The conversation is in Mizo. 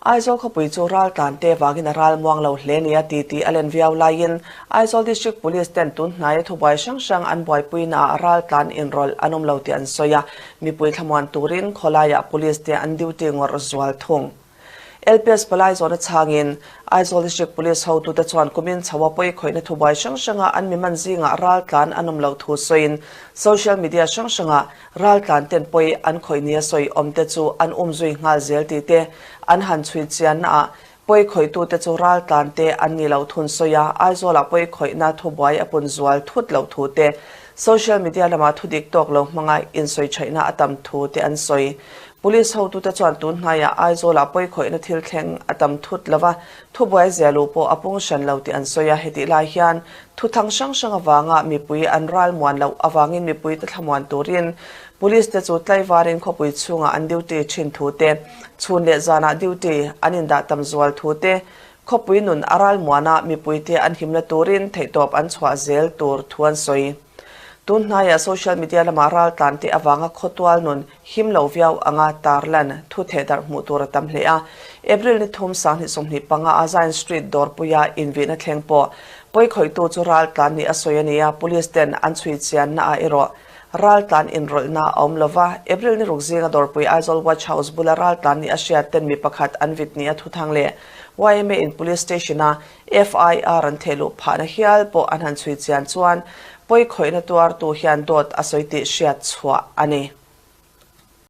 Aizawl khawpui chu raltlan te vangin a ral muang lo hle nia ti tih a len viau laiin Aizawl District Police ten tun hnaia thubuai hrang hrang an buaipuinaah raltlan inrawlh an awm lo tih an sawi a, mipui thlamuan turin khawlaiah Police te an duty ngawrh zual thung. LPS palai zawhna chhangin Aizawl District Police hotute chuan kumin chho a pawi khawihna thubuai hrang hranga an mi man zingah raltlan an awm loh thu sawiin social media hrang hrangah raltlan ten pawi an khawih nia sawi awmte chu an umzui nghal zel tih te an han chhui chiannaah pawi khawihtute chu raltlan te an ni loh thun sawi a, Aizawlah pawi khawihna thubuai a pun zual thut loh thu te, social media lamah thudik tawk lo hmanga insawi thaihna a tam thu te an sawi. Police hotute chuan tun hnaiah Aizawlah pawi khawihna thil thleng a tam thut lo va, thubuai zia luh pawh a pung hran lo tih an sawi a, hetih lai hian thuthang hrang hrang avanga mipui an ral muan loh avangin mipuite thlamuan turin Police te chu tlaivarin khawpui chhungah an duty thin thu te, chhun leh zanah duty an indah tam zual thu te, khawpui nun a ral muana mipuite an himna turin theihtawp an chhuah zel tur thu an sawi. Tun hnaiah social media lamah raltlan te avanga khawtual nun him lo viau anga tarlan thu thehdarh hmuh tur a tam hle a. April ni thum 2025 a Zion Street dawrpuia invihna thleng pawh pawikhawihtu chu raltlan nih a sawi a ni a, police ten an chhui chianna ah erawh raltlan inrawlhna a awm lova. April ni ruk zinga dawrpui Aizawl Watch House bula raltlan nih a hriat ten mi pakhat an vit nia thuthang leh yma in police station a FIR an theh luh phahna hial pawh an han chhui chian chuan pawikhawihna tuartu hian dawt a sawi tih hriat chhuah a ni.